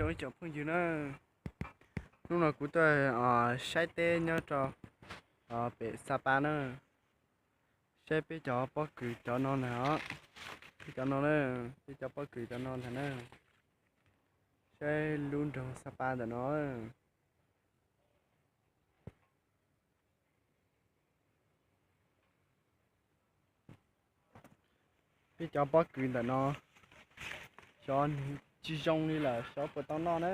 Ib tsoom phooj ywg na, hnub no kuv tuaj saib teb nyob rau pem Sapa na. Saib peb cov pob kws cov no ntag os. Peb cov no na, peb cov pob kws cov no ntag na. Saib lub nroog Sapa ntawm no. Peb cov pob kws ntawm no, xyov nws tsis zoo li lawm, xyov puas tau noj na.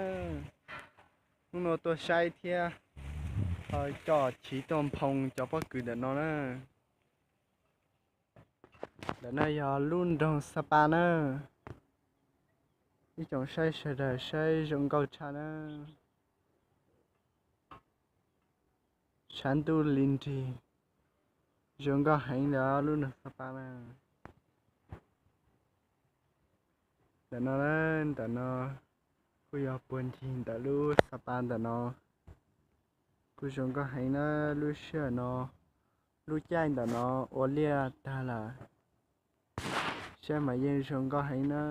Hnub no tuaj saib thiab ho coj chiv tuaj nphoo cov pob kws ntawm no na. Ntawm no yog lub nroog Sapa na. Ib tsoom saib sawv daws saib zoo nkauj tshaj na. Tshav ntuj li nrig, zoo nkauj heev ntawm lub nroog Sapa na. Ntawm no, ntawm no kuj yog puag ncig ntawm lub Sapa ntawm no. Kuj zoo nkauj heev na, lub sij hawm no, lub caij ntawm no ua liaj tag lawm, saib mas yeej zoo nkauj heev na.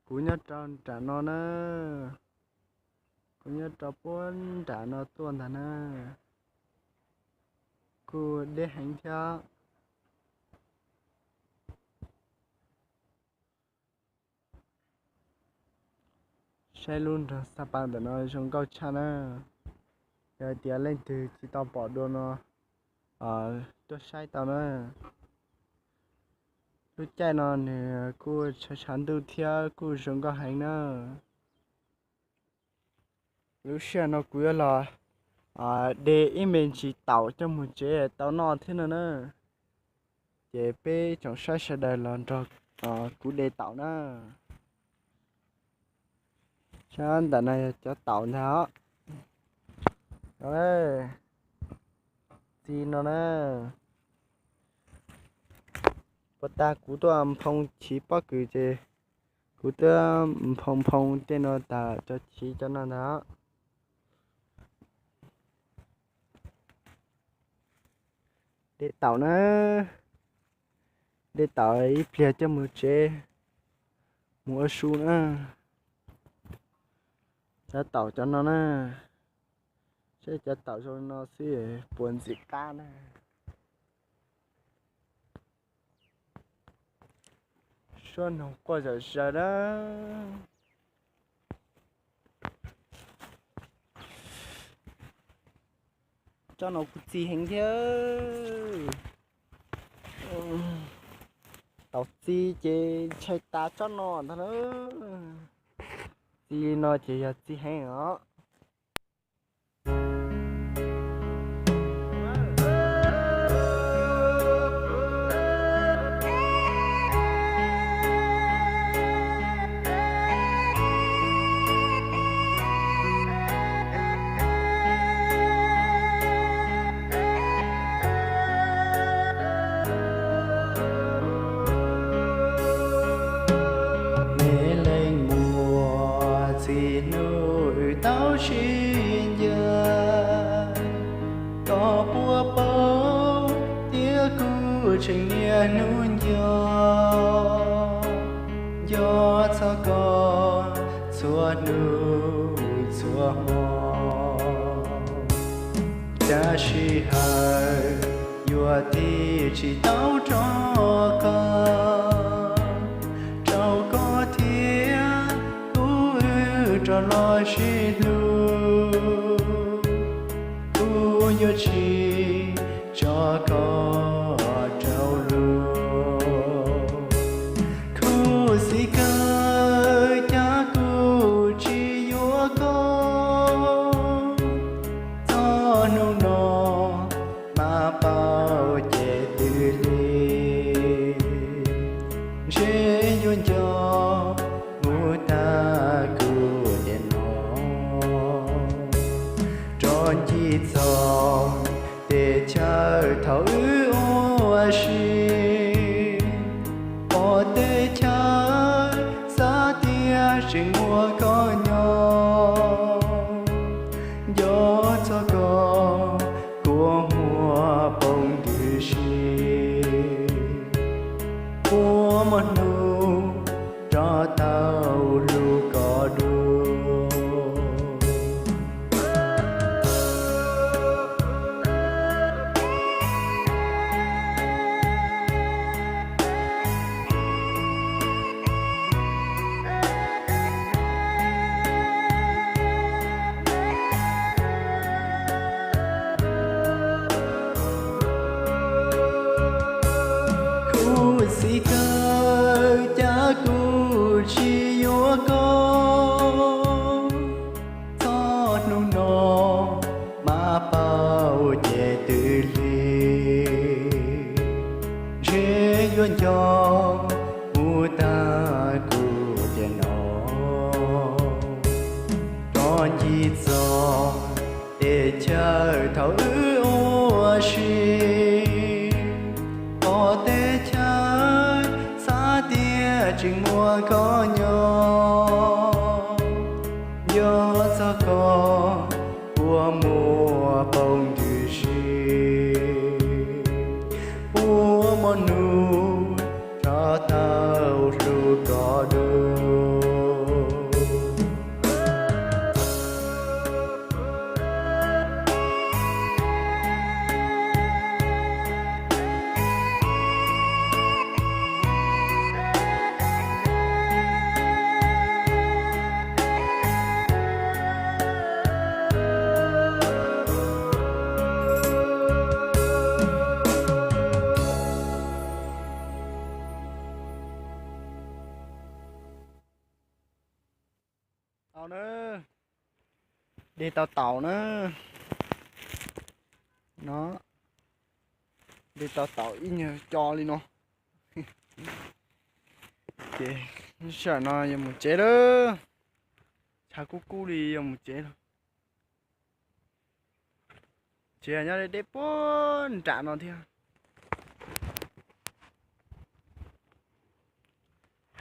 Kuv nyob rau nram no na, kuv nyob rau puag nram no tuaj ntag na, kuj deb heev thiab. Saib lub nroog Sapa ntawm no zoo nkauj tshaj na. Yog tias leej twg tsis tau pom dua no, tuaj saib tau na. Lub caij no nws kuj tshav tshav ntuj thiab kuj zoo nkauj heev na. Lub sij hawm no kuv yuav los de ib me ntsis taum coj mus tsev tau noj thiab no na. Ces peb tsoom saib sawv daws los nrog kuv de taum na. Sab ntawm no yog cov taum ntag os. Txi no na. Puag ta kuv tuaj nphoo chiv pob kws ces kuv twb nphoo nphoo tej no tas cov chiv cov no ntag. De taum na, de taum ib pliag coj mus tsev, mus ua su na. Cov taum cov no na, saib cov taum zoo no xwb puas ntxim qab na. Suab noog quaj zom zaws na. Tsob no kuj txi heev thiab. Taum txi ces ntshai tas tsob no ntag na. Txi li no ces yog txi heev os. Me leej muam, txij hnub wb tau sib ncaim, koj puas paub tias kuv tseem niaj hnub nco, nco txog koj txhua hnub txhua hmo. Cas sij hawm yuav tig tsis tau rau koj, rau koj thiab kuv wb rov los sib hlub. Kuv yuav tsis tso koj rau lawm. Khuv xim kawg cas kuv tsis yuav koj, txog hnub no mas paub ces twb lig. Ntshe yuav nco mus tag kuv tiam no, rov ncig txog teb chaws thaum wb ua si, pom teb chaws xav tias tseem muaj koj nyob, nco txog koj kua muag poob ntws si. Ua muaj hnub rov tau hlub koj dua. Khuv xim kawg cas kuv tsis yuav koj. Txog hnub no mas paub ces twb lig, ntshe yuav nco mus tag kuv tiam no. Rov ncig txog teb chaws thaum wb ua si, pom teb chaws xav tias tseem muaj koj nyob. Nco txog koj kua muag poob ntws si, ua muaj hnub rov tau hlub koj dua. Tau na, de tau taum na. No, de tau taum ib nyuag co li no. Ces sij hawm no yuav mus tsev lawm. Tshav kub kub li yuav mus tsev lawm. Tsev nyob deb deb puag nram no thiab.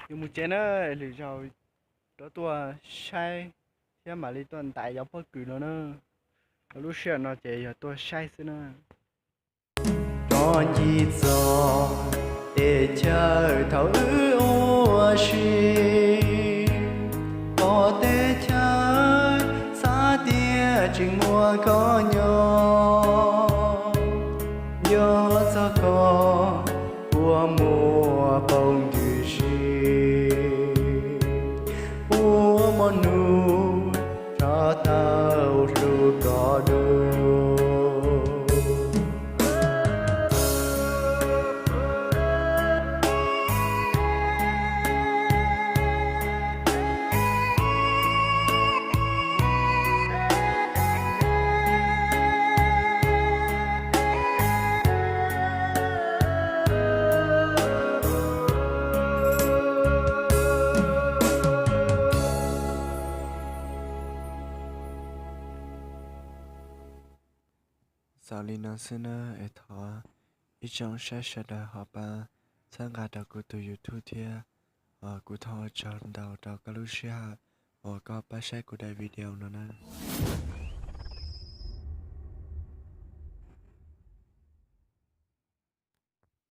Yuav mus tsev na, lwm zaus rov tuaj saib thiab mam li tuaj ntais cov pob kws no na. Lub sij hawm no ces yog tuaj saib xwb na. Rov ncig txog teb chaws thaum wb ua si, pom teb chaws xav tias tseem muaj koj nyob. Nco txog koj kua muag poob ntws si, ua muaj hnub rov tau hlub koj dua. Xaus li no xwb nawb, es thov ib tsoom saib sawv daws ho pab txhawb nqa rau kuv tus YouTube thiab. Kuv thov ua tsaug ntau rau koj lub sij hawm uas koj pab saib kuv daim video no nawb.